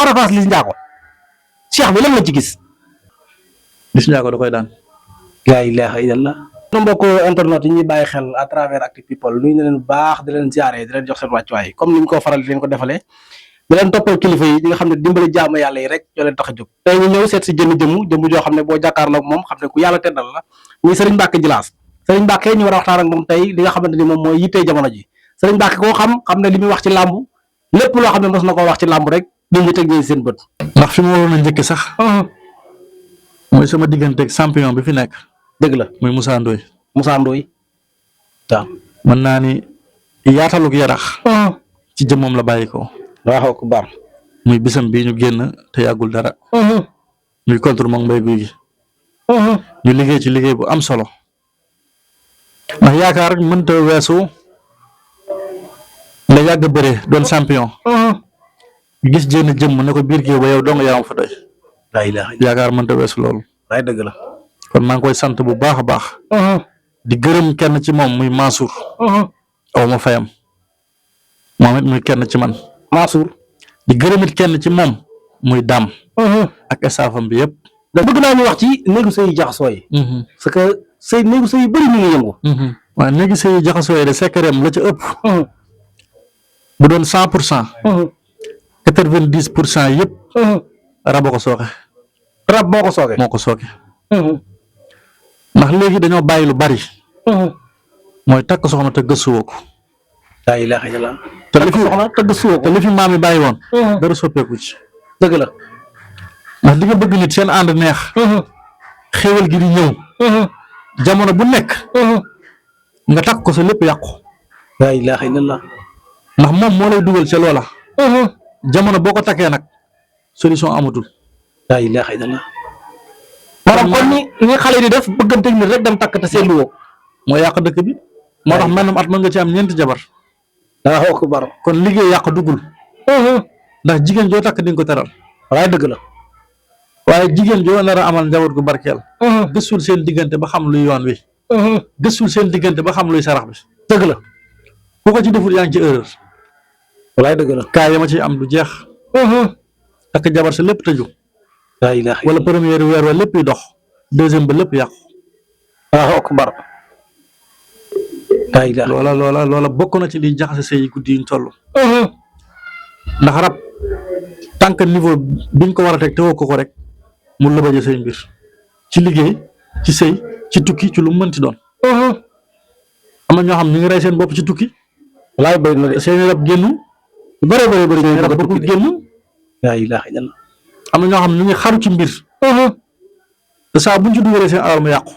Ada Fass Liss Ndiago Cheikh bi lan la ci gis. Liss Ndiago da koy daan. laa ilaaha illallah. mbokk internet yi ñuy bàyyi xel à travers Actu People nuyu na leen bu baax di leen ziare di leen jox seen wàccuwaay comme ni ñu ko faral di leen ko defalee di leen toppal kilifa yi ñi nga xam ne dimbali jaamu yàlla yi rek ñoo leen tax a jóg. tey ñu ñëw seet si jëmm joo xam ne boo jàkkaarloo ak moom xam ne ku yàlla teddal la muy Serigne Mbacke Djilass Serigne Mbacke ñu war a waxtaan ak moom tey li nga xamante ni moom mooy yittee jamono ji Serigne Mbacke koo xam ne li muy wax ci làmb lépp loo xam ne mos na koo wax ci làmb rek nit ñi teg nañ seen bët. ndax fi ma waroon a njëkk sax. mooy sama digganteeg champion bi fi nekk. dëgg la muy Moussa Ndoye. Moussa Ndoye waaw. mën naa ni yaatalug yarax. ci jëmmam la bàyyi ko. waaw ku baax. muy bisam bii ñu génn te yàggul dara. muy contre moom mbay guy gi. ñu liggéey ci liggéey bu am solo. ndax yaakaar mënta weesu nga yàgg bëre doon champion. gis jénn jëmm ne ko biir géew ba yow dong yaa am fa doy. yaakaar mënta weesu loolu. waaye dëgg la. kon maa ngi koy sant bu baax a baax. di gërëm kenn ci moom muy Mansour. aw ma fayam. moom it muy kenn ci man. Mansour. di gërëm it kenn ci moom muy Dame. ak staffam bi yëpp. da bëgg naa ñu wax ci néegu sëy yu jaxasoo yi. parce que néegu sëy yu bëri ñu ngi yëngu. waaw néegu sëy yu jaxasoo yi de secret la ca ëpp. bu doon 100%. 90% yëpp. rab a ko sooke. rab moo ko sooke. moo ko sooke. ndax léegi dañoo bàyyi lu bari. mooy takk soxna te gëstuwoo ko. laa ilaaha illallaah. te li fi soxna te gëstuwoo ko te li fi maam yi bàyyi woon. dara soppeeku ci. dëgg la. ndax di nga bëgg nit seen ànd neex. xéwal gi di ñëw. jamono bu nekk. nga takk ko sa lépp yàqu. laa ilaaha illallaah. ndax moom moo lay dugal ca loola. jamono boo ko takkee nag solution amatul. laa ilaaha illallaah. maanaam kon ni xale di def bëggante nit rek dem takk te seetlu woo. moo yàq dëkk bi. moo tax menn at mën nga ci am ñeenti jabar. waaw ko bar. kon liggéey yàq duggul. ndax jigéen joo takk di nga ko teral. waaye dëgg la. waaye jigéen joo nar a amal njaboot gu barkeel. gëstul seen diggante ba xam luy yoon wi. gëstul seen diggante ba xam luy sarax bi. dëgg la. ku ko ci deful yaa ngi ci erreur. waaye dëgg la. kaa yama ci am du jeex. takk jabar sa lépp tëju. laa ilaaha wala première weer wa lépp yi dox. deuxième ba lépp yàqu. waaw ko bar. laa ilaaha loola bokk na ci liy jaxase sëy guddi yuñ toll. ndax rab tant que niveau biñ ko war a teg te woo ko rek mu lëbaje say mbir ci liggéey ci sëy ci tukki ci lu mu mënti doon. am na ñoo xam ñu ngi rey seen bopp ci tukki. walaay bëri na de seen rab génn. bëri ñu rab bëggul génn. laa ilaaha illallaah. am na ñoo xam ñu ngi xaru ci mbir. te saa buñ ci dugalee seen alal mu yàqu.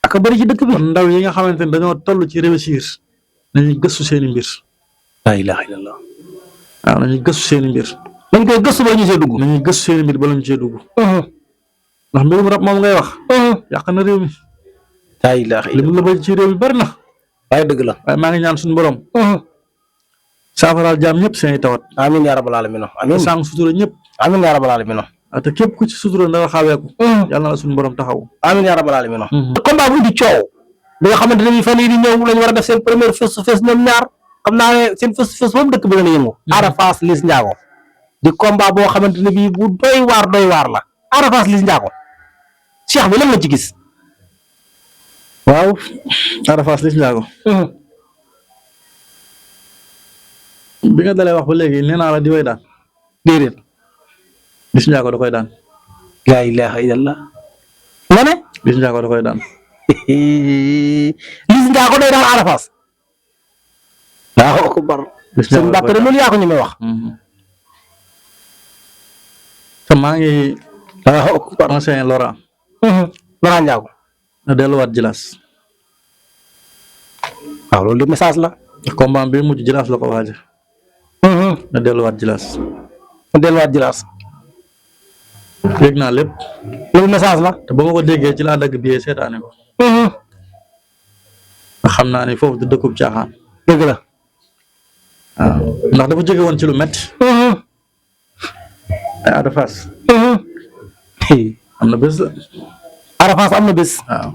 ak bëri ci dëkk bi. kon ndaw yi nga xamante ne dañoo toll ci réussir nañuy gëstu seen i mbir. laa ilaaha illallaah. waaw nañuy gëstu seen i mbir. dañ koy gëstu ba ñu see dugg. nañuy gëstu seen i mbir bala ñu cee dugg. ndax mbirum rab moom ngay wax. yàq na réew mi. laa ilaaha li mu la bëri ci réew mi bari na. waaye dëgg la. waaye maa ngi ñaan suñu borom. saafaraal jaam ñëpp seen i tawat. amiin yaa rabbal aalamiin. amiin sàng sutura ñëpp. amiin yaa rabbal aalamiin. te képp ku ci sutura ndara xaaweeku. yàlla na la suñu borom taxaw. amiin yaa rabbal aalamiin. combat bu indi coow. bi nga xamante ne bii fan yii di ñëw lañu war a def seen première face to face ñoom ñaar xam naa ne seen face to face moom dëkk bi dana yëngu. Ada Fass Liss Ndiago di combat boo xamante ne bii bu doy waar la. Ada Fass Liss Ndiago Cheikh bi lan la ci gis. waaw Ada Fass Liss Ndiago. bi nga dalee wax ba léegi nee naa la di way daan. déedéet. Liss Ndiago da koy daan. laa ilaaha illallaah. nga ne. Liss Ndiago da koy daan. Liss Ndiago day daan Ada Fass. waaw ko bar. Liss Ndiago da koy daan loolu yaa ko ñu may wax. te maa ngi. waaw ko bar conseiller Laurent. Laurent Ndiago. na delluwaat Djilass. waaw loolu message la. combat bi mujj Djilass la ko waaje. na delluwaat Djilass. na delluwaat Djilass. dégg naa lépp. loolu message la. te ba ma ko déggee ci laa dagg bi seetaane ko. ndax xam naa ne foofu du dëkkub caaxaan. dëgg la. waaw ndax dafa jóge woon ci lu métti. ay Ada Fass. am na bés la. Ada Fass am na bés. waaw.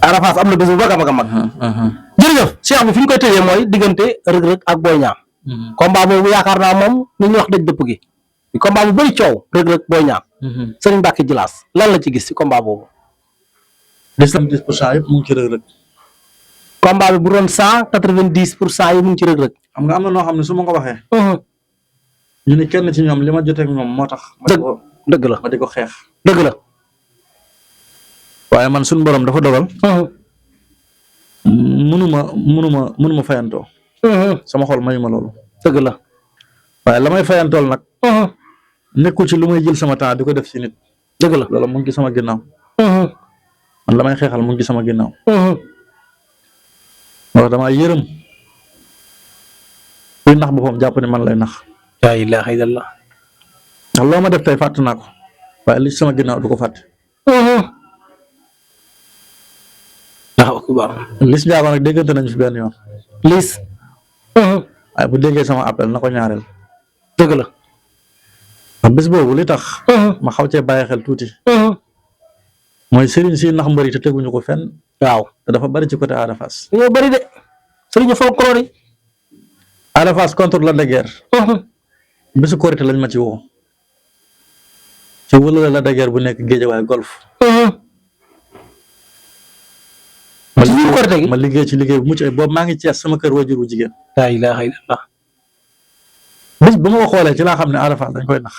Ada Fass am na bés bu mag a mag a mag. jërëjëf Cheikh bi fi ñu koy tëjee mooy diggante Reug Reug ak Boy Niang combat boobu yaakaar naa moom li ñuy wax dëj dëpp gi combat bu bëri coow Reug Reug Boy Niang Serigne Mbacké Djilass lan la ci gis ci combat boobu. 10% yëpp mu ngi ci Reug Reug. combat bi bu doon 190% yi mu ngi ci Reug Reug. xam nga am na noo xam ne su ma ko waxee. ñu ne kenn ci ñoom li ma jotee ak ñoom moo tax. dëgg la ma di ko xeex. dëgg la. waaye man suñu borom dafa dogal. mënuma fayantoo. sama xol mayu ma loolu. dëgg la. waaye la may fayantool nag. nekkul ci lu may jël sama temps di ko def ci nit. dëgg la loolu mu ngi ci sama ginnaaw. man la may xeexal mu ngi ci sama ginnaaw. waaw damaa yërëm. kuy nax boppam jàpp ne man lay nax. laa ilaaha illallah. ndax loo ma def tey fàtt naa ko. waaye li ci sama ginnaaw du ko fàtte. waaw akbar. Liss Ndiago nag déggante nañ fi benn yoon. Liss. waaye bu déggee sama appel na ko ñaareel. dëgg la. ndax bés boobu li tax. ma xaw cee bàyyi xel tuuti. mooy sëriñ si nax mbëri te teguñu ko fenn. waaw te dafa bari ci côté Ada Fass. dañoo bari de. sëriñ folklore yi. Ada Fass contre Lac de Guiers. bésu korité lañ ma ci woo. ci wëlale Lac de Guiers bu nekk Guédiawaye golf. ma liggéey ci liggéey bu mucc ay boobu maa ngi Cees sama kër wajur bu jigéen. laa ilaaha illallah. bés ba ma ko xoolee ci laa xam ne Ada Fass dañ koy nax.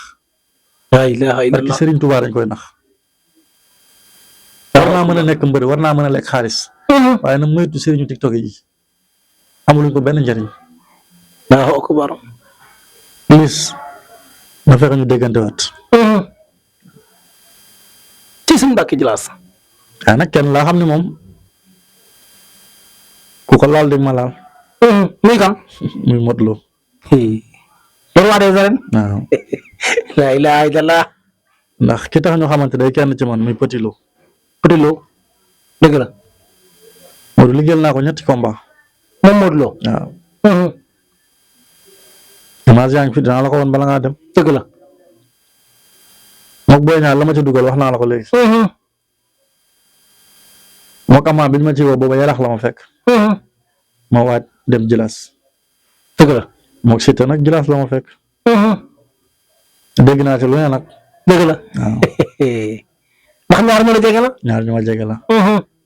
laa ilaaha parce que illallah. Serigne Touba dañ koy nax. war naa mën a nekk mbëri war naa mën a lekk xaalis. waaye nag moytu Serigne TikTok yi amuluñ ko benn njariñ. Allahu akbar. Liss na fekk ñu déggante waat. ci Serigne Mbacké Djilass. waaye nag kenn laa xam ne moom ku ko laal di ma laal. muy kan. muy Modou Lo. le roi des arènes. waaw. laa ilaaha illallah. ndax ki tax ñu xamante day kenn ci man muy Petit Lo. Petit Lo. dëgg la. Modou liggéeyal naa ko ñetti combat. moom Modou Lo. waaw. image yaa ngi fi dinaa la ko woon bala ngaa dem. dëgg la. moog Boy Niang la ma ci dugal wax naa la ko léegi. moog Ama biñ ma ci woo booba Yarax la ma fekk. ma waaj dem Djilass. dëgg la. moog Siteu nag Djilass la ma fekk. dégg naa ci lu ne nag. dëgg la. waaw ndax ñaar ñu la jege la. ñaar ñu ma jege la.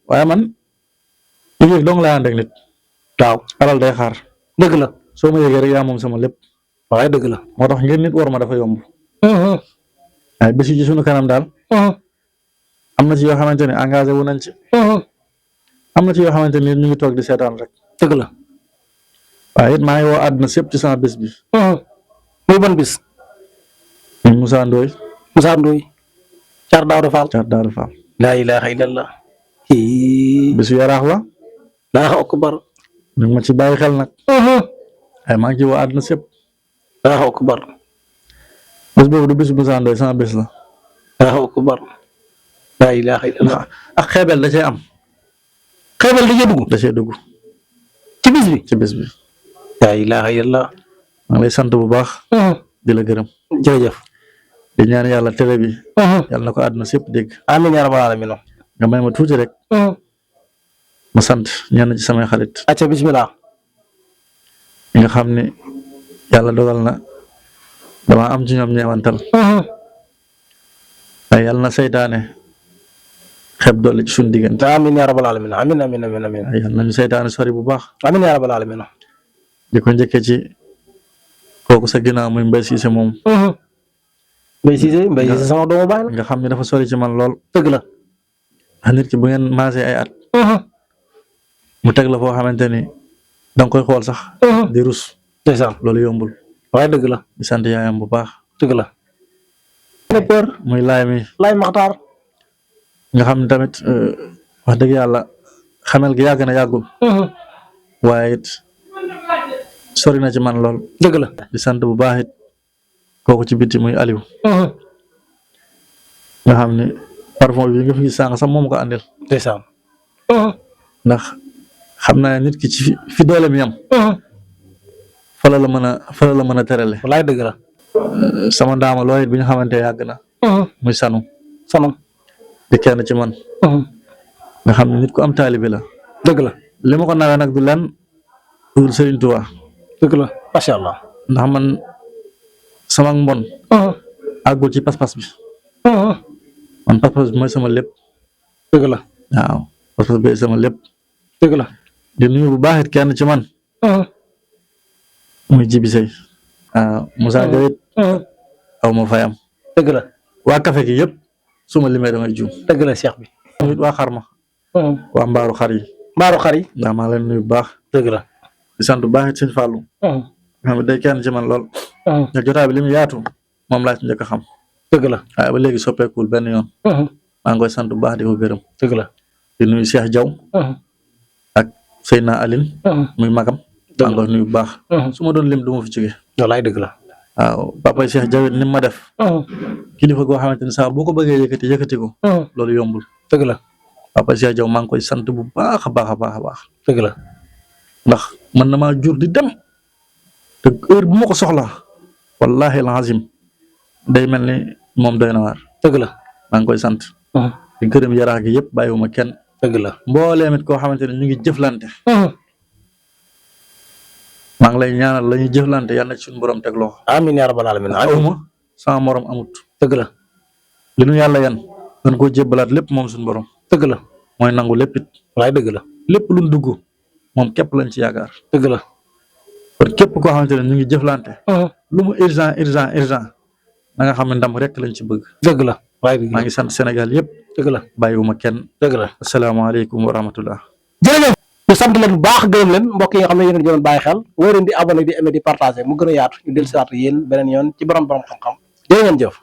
waaye man yëg-yëg dong laa ànd ak nit. waaw alal day xaar. dëgg la. soo ma yëgee rek yaa moom sama lépp. waaye dëgg la. moo tax ngeen nit war ma dafa yomb. waaye bés yi ci sunu kanam daal. am na ci yoo xamante ne engagé wu nañ ci. am na ci yoo xamante ni ñu ngi toog di seetaan rek. dëgg la. waaye it maa ngi woo àdduna sépp ci sama bés bi. muy ban bis. muy Moussa Ndoye. Moussa Ndoye. Thiar Daouda Fall. Thiar Daouda Fall. laa ilaaha illallah. bésu Yaraax la. Allahu akbar. ñu ngi ma ci bàyyi xel nag. waaye maa ngi ci woo àdduna sépp. Allahu akbar. bés boobu du bésu Moussa Ndoye sama bés la. Allahu akbar. laa ilaaha illallah. ak xeebel da cee am. xeebal da cee dugg. da cee dugg. ci bis bi. ci bés bi. laa ilaaha illallah. maa ngi lay sant bu baax. di la gërëm. jërëjëf. di ñaan yàlla télé bi. yàlla na ko àdduna sépp dégg. amiin yaa rabbal aalamiin. nga may ma tuuti rek. ma sant ñenn ci samay xarit. acca bismillah. ñi nga xam ne yàlla dogal na dama am ci ñoom ñeewantal. waaye yàlla na seytaane xeeb doole ci suñu diggante. amiin yaa rabbal aalamiin. amiin amiin amiin amiin. waaye yàlla nañu seytaane sori bu baax. amiin yaa rabbal aalamiin. di ko njëkkee ci kooku sa ginnaaw muy Mbaye Cissé moom. Mbaye Cissé sama doomu baay la. nga xam ne dafa sori ci man lool. dëgg la. ndax nit ki bu ngeen maasee ay at. mu teg la foo xamante ni da nga koy xool sax. di rus. ndeysaan loolu yombul. waaye dëgg la. di sant yaayam bu baax. dëgg la. peur muy laay mi. laay maxtaar. nga xam ne tamit wax dëgg yàlla xamel gi yàgg na yàggul. waaye it sori na ci man lool. dëgg la. di sant bu baax it kooku ci biti muy Aliou. nga xam ne parfum bi nga fi gis sànq sax moom ko andil. ndeysaan. ndax xam naa nit ki ci fi doole mi yam. fa la mën a terale. wallaay dëgg la. sama ndaama loolu it bi ñu xamante yàgg na. muy sanu. di kenn ci man. nga xam ne nit ku am taalibe la. dëgg la. li ma ko nawee nag du lenn dul Serigne Touba. dëgg la macha allah. ndax man sama mbon àggul ci pas-pas bi man pas-pas bi mooy sama lépp. dëgg la waaw pas-pas bi sama lépp. dëgg la. di nuyu bu baax it kenn ci man. muy Jibi Sey. waaw Moussa Diawit. aw ma fayam. dëgg la. waa café gi yëpp su ma limee damay juum. dëgg la Cheikh bi. waa Xarma. waa Mbaaru Xar yi. Mbaaru Xar yi. ndax maa leen nuyu bu baax. dëgg la. di sant bu baax it sëñ Fallou. xam nga day kenn ci man lool. nga jotaay bi li mu yaatu moom laa ci njëkk a xam. dëgg la. waaye ba léegi soppeekul benn yoon. maa ngi koy sant bu baax di ko gërëm. dëgg la. di nuyu Cheikh Diaw. ak Seyna Aline. muy magam. maa ngi koy nuyu bu baax. su ma doon lim du ma fi jógee. wallaay dëgg la. waaw papa Cheikh Diawit ni ma def. kilifa goo xamante ni saa boo ko bëggee yëkkati ko. loolu yombul. dëgg la. papa Cheikh Diaw maa ngi koy sant bu baax a baax a baax a baax. dëgg la. ndax man na maa jur di dem. te heure bu ma ko soxlaa. wallahi alazim day mel ni moom doy na waar. dëgg la. maa ngi koy sant. di gërëm yaraax gi yëpp bàyyiwuma kenn. dëgg la. mbooleem it koo xamante ne ñu ngi jëflante. maa ngi lay ñaanal la ñuy jëflante yal na ci suñu borom teg loxo. amiin yaa rabbal aalamiin. awma sama morom amut. dëgg la. li nu yàlla yan dañ koo jébbalaat lépp moom suñu borom. dëgg la. mooy nangu lépp it. wallaay dëgg la. lépp luñ dugg moom képp lañ ci yaakaar. dëgg la. kon képp koo xamante ne ñu ngi jëflante. lu mu urgent na nga xam ne ndam rek lañ ci bëgg. dëgg la. waaye dëgg la maa ngi sant Sénégal yëpp. dëgg la. bàyyiwuma kenn. dëgg la. asalaamaaleykum wa rahmatullah. jërëjëf. ñu sant leen bu baax gërëm leen mbokk yi nga xam ne yéen a doon bàyyi xel wóor leen di abonné di aimer di partager mu gën a yaatu ñu dellusiwaat yéen beneen yoon ci borom xam-xam jërë ngeen jëf.